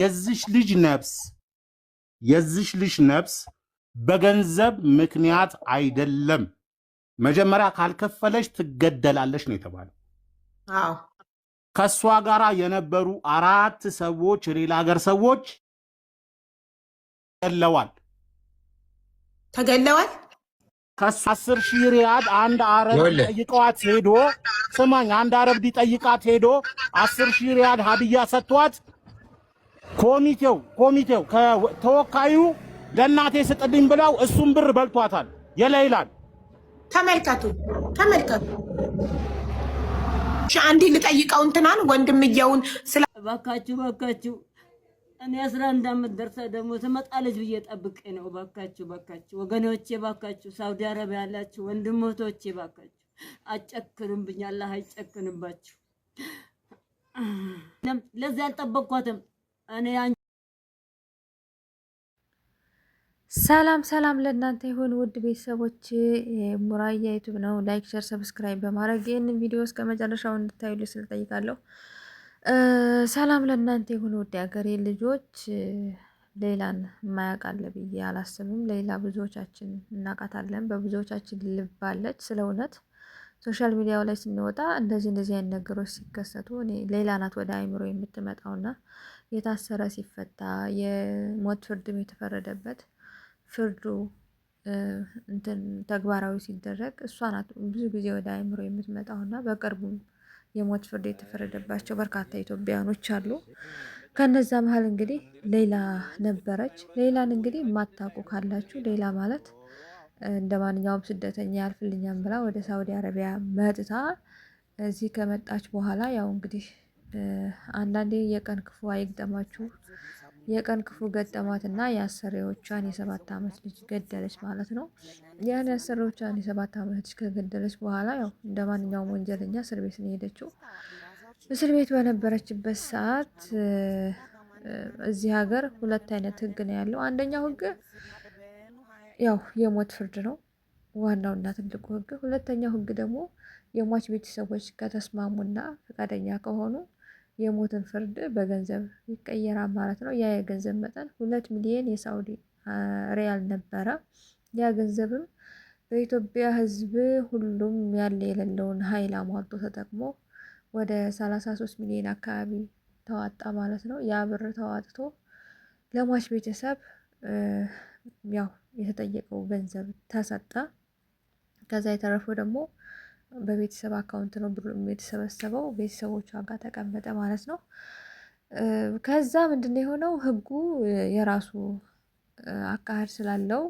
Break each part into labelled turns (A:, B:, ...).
A: የዚች ልጅ ነፍስ የዚች ልጅ ነፍስ በገንዘብ ምክንያት አይደለም። መጀመሪያ ካልከፈለች ትገደላለች ነው የተባለው። ከእሷ ጋር የነበሩ አራት ሰዎች፣ የሌላ ሀገር ሰዎች ገለዋል።
B: ተገለዋል።
A: ከእሷ 10,000 ሪያል አንድ አረብ
C: ይኸውልህ
A: ሊጠይቀዋት ሄዶ፣ ስማኝ፣ አንድ አረብ ሊጠይቃት ሄዶ 10,000 ሪያል ሀዲያ ሰጥቷት ኮሚቴው ተወካዩ ለእናቴ ስጥልኝ ብለው እሱም ብር በልቷታል። የሌይላን
B: ተመልከቱ፣ ተመልከቱ። እሺ፣ አንዴ ልጠይቀው እንትናን ወንድምየውን ስለ
D: እባካችሁ፣ እባካችሁ፣ እኔ 11 ዓመት ደርሳ ደግሞ ትመጣለች ብዬ ጠብቄ ነው። እባካችሁ፣ እባካችሁ ወገኖቼ፣ እባካችሁ ሳውዲ አረቢያ ያላችሁ ወንድሞቶቼ፣ እባካችሁ አጨክኑብኝ፣ አላህ አይጨክንባችሁ። ለዚህ አልጠበቅኳትም እኔ።
E: ሰላም ሰላም ለእናንተ ይሁን ውድ ቤተሰቦች፣ ሙራያ ዩቱብ ነው። Like፣ share፣ subscribe በማድረግ ይህንን ቪዲዮ እስከ መጨረሻው እንድታዩልኝ ስል ጠይቃለሁ። ሰላም ለእናንተ ይሁን ውድ የሀገሬ ልጆች። ሌላን የማያውቅ አለ ብዬ አላስብም። ሌላ ብዙዎቻችን እናውቃታለን፣ በብዙዎቻችን ልብ አለች። ስለ እውነት social media ው ላይ ስንወጣ እንደዚህ እንደዚህ አይነት ነገሮች ሲከሰቱ እኔ ሌላ ናት ወደ አይምሮ የምትመጣውና የታሰረ ሲፈታ፣ የሞት ፍርድም የተፈረደበት ፍርዱ እንትን ተግባራዊ ሲደረግ እሷ ናት ብዙ ጊዜ ወደ አይምሮ የምትመጣውና በቅርቡም የሞት ፍርድ የተፈረደባቸው በርካታ ኢትዮጵያውያኖች አሉ። ከነዛ መሀል እንግዲህ ሌላ ነበረች። ሌላን እንግዲህ የማታውቁ ካላችሁ ሌላ ማለት እንደ ማንኛውም ስደተኛ ያልፍልኛም ብላ ወደ ሳውዲ አረቢያ መጥታ እዚህ ከመጣች በኋላ ያው እንግዲህ አንዳንዴ የቀን ክፉ አይግጠማችሁ። የቀን ክፉ ገጠማትና የአሰሪዎቿን የ7 ዓመት ልጅ ገደለች ማለት ነው። ያን የአሰሪዎቿን የ7 ዓመት ልጅ ከገደለች በኋላ ያው እንደ ማንኛውም ወንጀለኛ እስር ቤት ነው የሄደችው። እስር ቤት በነበረችበት ሰዓት እዚህ ሀገር ሁለት አይነት ህግ ነው ያለው። አንደኛው ህግ ያው የሞት ፍርድ ነው ዋናውና ትልቁ ህግ። ሁለተኛው ህግ ደግሞ የሟች ቤተሰቦች ከተስማሙና ፈቃደኛ ከሆኑ የሞትን ፍርድ በገንዘብ ይቀየራል ማለት ነው። ያ የገንዘብ መጠን 2 ሚሊዮን የሳውዲ ሪያል ነበረ። ያ ገንዘብም በኢትዮጵያ ሕዝብ ሁሉም ያለ የሌለውን ኃይል አሟልቶ ተጠቅሞ ወደ 33 ሚሊዮን አካባቢ ተዋጣ ማለት ነው። ያ ብር ተዋጥቶ ለሟች ቤተሰብ ያው የተጠየቀው ገንዘብ ተሰጠ። ከዛ የተረፈው ደግሞ በቤተሰብ account ነው ብሩ የተሰበሰበው፣ ቤተሰቦቿ ጋር ተቀመጠ ማለት ነው። ከዛ ምንድነው የሆነው? ህጉ የራሱ አካሄድ ስላለው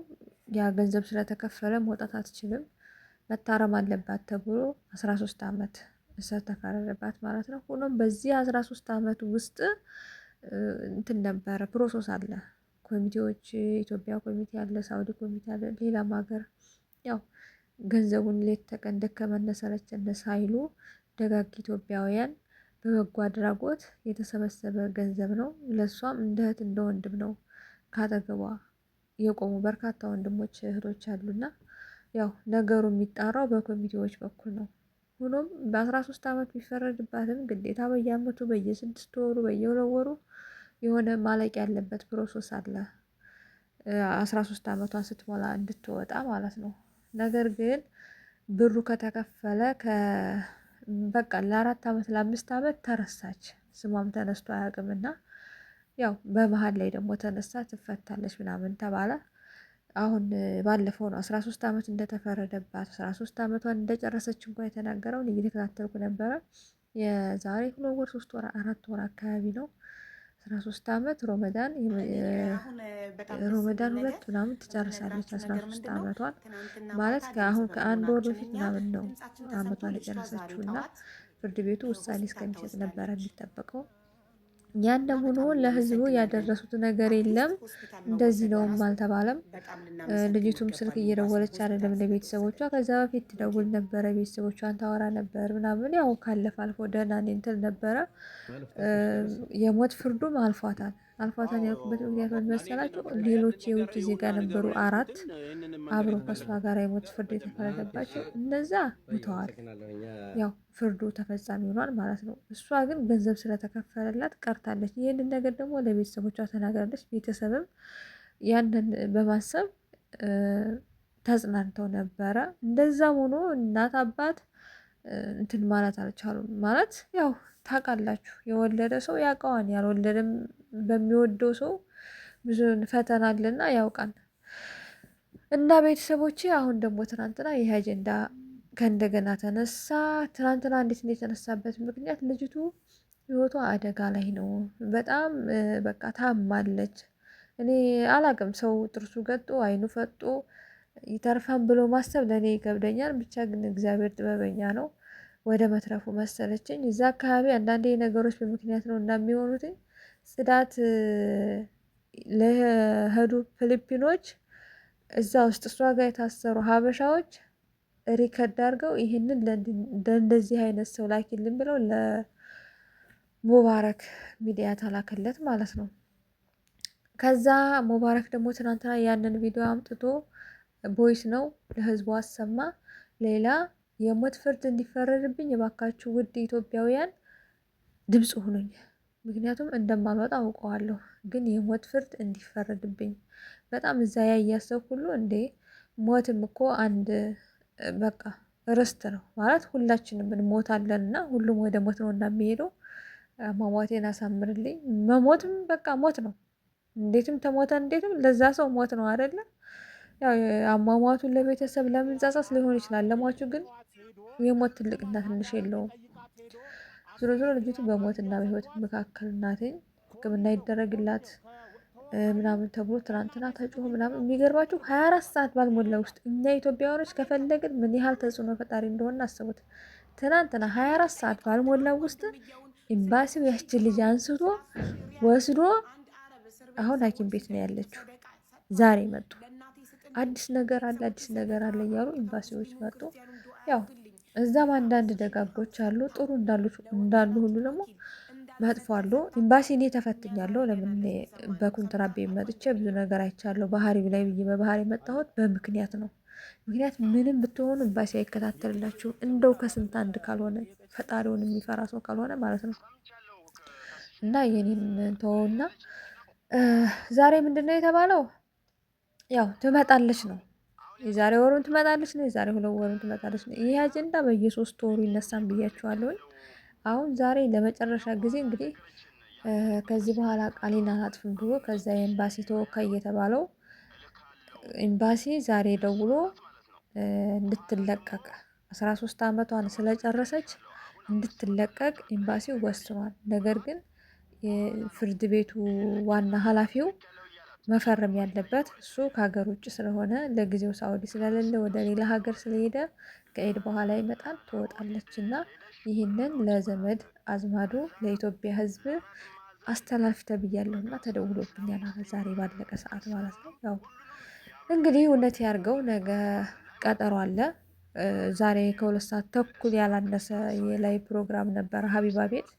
E: ያ ገንዘብ ስለተከፈለ መውጣት አትችልም፣ መታረም አለባት ተብሎ 13 ዓመት እስር ተፈረደባት ማለት ነው። ሆኖም በዚህ 13 ዓመት ውስጥ እንትን ነበረ፣ process አለ። ኮሚቴዎች፣ ኢትዮጵያ ኮሚቴ አለ፣ ሳውዲ ኮሚቴ አለ፣ ሌላም ሀገር ያው ገንዘቡን ሌት ተቀን ደከመን ሰለቸን ሳይሉ ደጋግ ኢትዮጵያውያን በበጎ አድራጎት የተሰበሰበ ገንዘብ ነው። ለእሷም እንደ እህት እንደ ወንድም ነው ካጠገቧ የቆሙ በርካታ ወንድሞች እህቶች አሉና ያው ነገሩ የሚጣራው በኮሚቴዎች በኩል ነው። ሆኖም በ13 ዓመት ቢፈረድባትም ግዴታ በየአመቱ፣ በየስድስት ወሩ፣ በየሁለት ወሩ የሆነ ማለቅ ያለበት process አለ። 13 ዓመቷን ስትሞላ እንድትወጣ ማለት ነው። ነገር ግን ብሩ ከተከፈለ በቃ ለ4 ዓመት ለ5 ዓመት ተረሳች፣ ስሟም ተነስቶ አያውቅምና ያው በመሀል ላይ ደግሞ ተነሳ ትፈታለች ምናምን ተባለ። አሁን ባለፈው ነው 13 ዓመት እንደተፈረደባት 13 ዓመቷን እንደጨረሰች እንኳ የተናገረውን እየተከታተልኩ ነበረ። የዛሬ 2 ወር፣ 3 ወር፣ 4 ወር አካባቢ ነው። 13 ዓመት ሮመዳን ሮመዳን ሁለት ምናምን ትጨርሳለች 13 ዓመቷን ማለት አሁን ከአንድ ወር በፊት ምናምን ነው ዓመቷን የጨረሰችው እና ፍርድ ቤቱ ውሳኔ እስከሚሰጥ ነበረ የሚጠበቀው። ያን ደግሞ ለህዝቡ ያደረሱት ነገር የለም። እንደዚህ ነውም አልተባለም። ልጅቱም ስልክ እየደወለች አይደለም ለቤተሰቦቿ። ከዛ በፊት ትደውል ነበረ፣ ቤተሰቦቿን ታወራ ነበር ምናምን። ያው ካለፈ አልፎ ደህና ነኝ ትል ነበረ። የሞት ፍርዱም አልፏታል። አልፏታል ያልኩበት ምክንያት ምን መሰላችሁ? ሌሎች የውጭ ዜጋ ነበሩ 4 አብረው ከእሷ ጋር የሞት ፍርድ የተፈረደባቸው እነዛ ሙተዋል። ያው ፍርዱ ተፈጻሚ ሆኗል ማለት ነው። እሷ ግን ገንዘብ ስለተከፈለላት ቀርታለች። ይህንን ነገር ደግሞ ለቤተሰቦቿ ተናግራለች። ቤተሰብም ያንን በማሰብ ተጽናንተው ነበረ። እንደዛም ሆኖ እናት አባት እንትን ማለት አልቻሉም። ማለት ያው ታውቃላችሁ፣ የወለደ ሰው ያውቀዋል፣ ያልወለደም በሚወደው ሰው ብዙ ፈተና አለና ያውቃል። እና ቤተሰቦቼ አሁን ደግሞ ትናንትና ይህ አጀንዳ ከእንደገና ተነሳ። ትናንትና እንዴት ነው የተነሳበት ምክንያት ልጅቱ ህይወቷ አደጋ ላይ ነው። በጣም በቃ ታማለች። እኔ አላቅም፣ ሰው ጥርሱ ገጦ አይኑ ፈጦ ይተርፋን ብሎ ማሰብ ለእኔ ይከብደኛል። ብቻ ግን እግዚአብሔር ጥበበኛ ነው። ወደ መትረፉ መሰለችኝ። እዛ አካባቢ አንዳንዴ ነገሮች በምክንያት ነው እና የሚሆኑትኝ ጽዳት ለሄዱ ፊሊፒኖች እዛ ውስጥ እሷ ጋር የታሰሩ ሀበሻዎች record አድርገው ይህንን ለእንደዚህ አይነት ሰው ላኪልን ብለው ለሙባረክ ሚዲያ ተላከለት ማለት ነው። ከዛ ሙባረክ ደግሞ ትናንትና ያንን ቪዲዮ አምጥቶ voice ነው ለህዝቡ አሰማ። ሌላ የሞት ፍርድ እንዲፈረድብኝ የባካችሁ ውድ ኢትዮጵያውያን ድምፅ ሁኑኝ። ምክንያቱም እንደማልወጣ አውቀዋለሁ፣ ግን የሞት ፍርድ እንዲፈረድብኝ በጣም እዛ ያያሰው ሁሉ እንዴ ሞትም እኮ አንድ በቃ ርስት ነው ማለት ሁላችንም እንሞታለን እና ሁሉም ወደ ሞት ነው እና የሚሄደው። አሟሟቴን አሳምርልኝ። መሞትም በቃ ሞት ነው። እንዴትም ተሞተ እንዴትም ለዛ ሰው ሞት ነው አይደለ? ያው አሟሟቱን ለቤተሰብ ለመንጻጻት ሊሆን ይችላል። ለሟቹ ግን የሞት ትልቅና ትንሽ የለውም። ዞሮ ዞሮ ልጅቱ በሞትና በህይወት መካከል ናትኝ። ሕክምና ይደረግላት ምናምን ተብሎ ትናንትና ተጮሆ ምናምን። የሚገርባችሁ 24 ሰዓት ባልሞላ ውስጥ እኛ ኢትዮጵያውያኖች ከፈለግን ምን ያህል ተጽዕኖ ፈጣሪ እንደሆነ አስቡት። ትናንትና 24 ሰዓት ባልሞላ ውስጥ ኤምባሲው ያችን ልጅ አንስቶ ወስዶ አሁን ሐኪም ቤት ነው ያለችው። ዛሬ መጡ። አዲስ ነገር አለ አዲስ ነገር አለ እያሉ ኤምባሲዎች መጡ። ያው እዛም አንዳንድ ደጋጎች አሉ፣ ጥሩ እንዳሉ ሁሉ ደግሞ መጥፎ አሉ። ኤምባሲ እኔ ተፈትኛለሁ። ለምን በኮንትራት ቤት መጥቼ ብዙ ነገር አይቻለሁ። ባህሪ ላይ ብዬ በባህሪ የመጣሁት በምክንያት ነው። ምክንያት ምንም ብትሆኑ ኤምባሲ አይከታተልላችሁም፣ እንደው ከስንት አንድ ካልሆነ ፈጣሪውን የሚፈራ ሰው ካልሆነ ማለት ነው። እና የኔን ተወውና ዛሬ ምንድን ነው የተባለው? ያው ትመጣለች ነው የዛሬ ወሩን ትመጣለች ነው የዛሬ 2 ወሩን ትመጣለች ነው። ይህ አጀንዳ በየሶስት ወሩ ይነሳን ብያችኋለሁኝ። አሁን ዛሬ ለመጨረሻ ጊዜ እንግዲህ ከዚህ በኋላ ቃሌን አላጥፍም ብሎ ከዛ የኤምባሲ ተወካይ የተባለው ኤምባሲ ዛሬ ደውሎ እንድትለቀቅ 13 ዓመቷን ስለጨረሰች እንድትለቀቅ ኤምባሲው ወስኗል። ነገር ግን የፍርድ ቤቱ ዋና ኃላፊው መፈረም ያለበት እሱ ከሀገር ውጭ ስለሆነ ለጊዜው ሳውዲ ስለሌለ ወደ ሌላ ሀገር ስለሄደ ከኤድ በኋላ ይመጣል፣ ትወጣለች እና ይህንን ለዘመድ አዝማዱ ለኢትዮጵያ ሕዝብ አስተላልፍ ተብያለሁ እና ተደውሎብኛል ዛሬ ባለቀ ሰዓት ማለት ነው። ያው እንግዲህ እውነት ያርገው። ነገ ቀጠሮ አለ። ዛሬ ከ2 ሰዓት ተኩል ያላነሰ የላይ ፕሮግራም ነበረ ሀቢባ ቤት።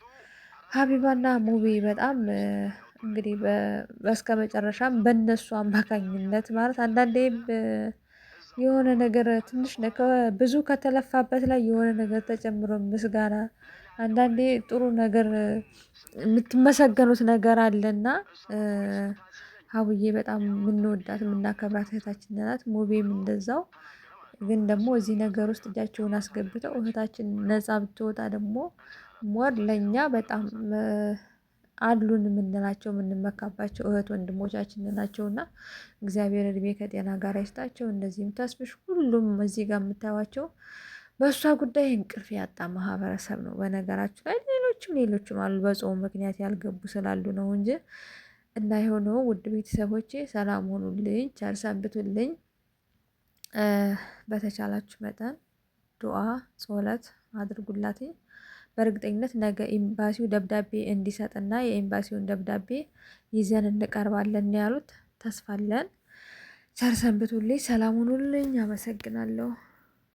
E: ሀቢባና ሙቢ በጣም እንግዲህ በስከ መጨረሻም በእነሱ አማካኝነት ማለት አንዳንዴ የሆነ ነገር ትንሽ ብዙ ከተለፋበት ላይ የሆነ ነገር ተጨምሮ ምስጋና አንዳንዴ ጥሩ ነገር የምትመሰገኑት ነገር አለና ሀቡዬ በጣም የምንወዳት የምናከብራት እህታችን ናት። ሙቤም እንደዛው። ግን ደግሞ እዚህ ነገር ውስጥ እጃቸውን አስገብተው እህታችን ነፃ ብትወጣ ደግሞ more ለእኛ በጣም አሉን የምንላቸው የምንመካባቸው እህት ወንድሞቻችን ናቸውና እግዚአብሔር እድሜ ከጤና ጋር ይስጣቸው። እንደዚህም ተስፍሽ ሁሉም እዚህ ጋር የምታዩቸው በእሷ ጉዳይ እንቅልፍ ያጣ ማህበረሰብ ነው። በነገራችሁ ላይ ሌሎችም ሌሎችም አሉ በጾሙ ምክንያት ያልገቡ ስላሉ ነው እንጂ እና የሆነው ውድ ቤተሰቦቼ ሰላም ሆኑልኝ፣ ቸር ሰንብቱልኝ። በተቻላችሁ መጠን ዱአ ጸሎት አድርጉላት። በእርግጠኝነት ነገ ኤምባሲው ደብዳቤ እንዲሰጥና የኤምባሲውን ደብዳቤ ይዘን እንቀርባለን ያሉት ተስፋለን። ቸር ሰንብቱልኝ፣ ሰላም ሁኑልኝ። አመሰግናለሁ።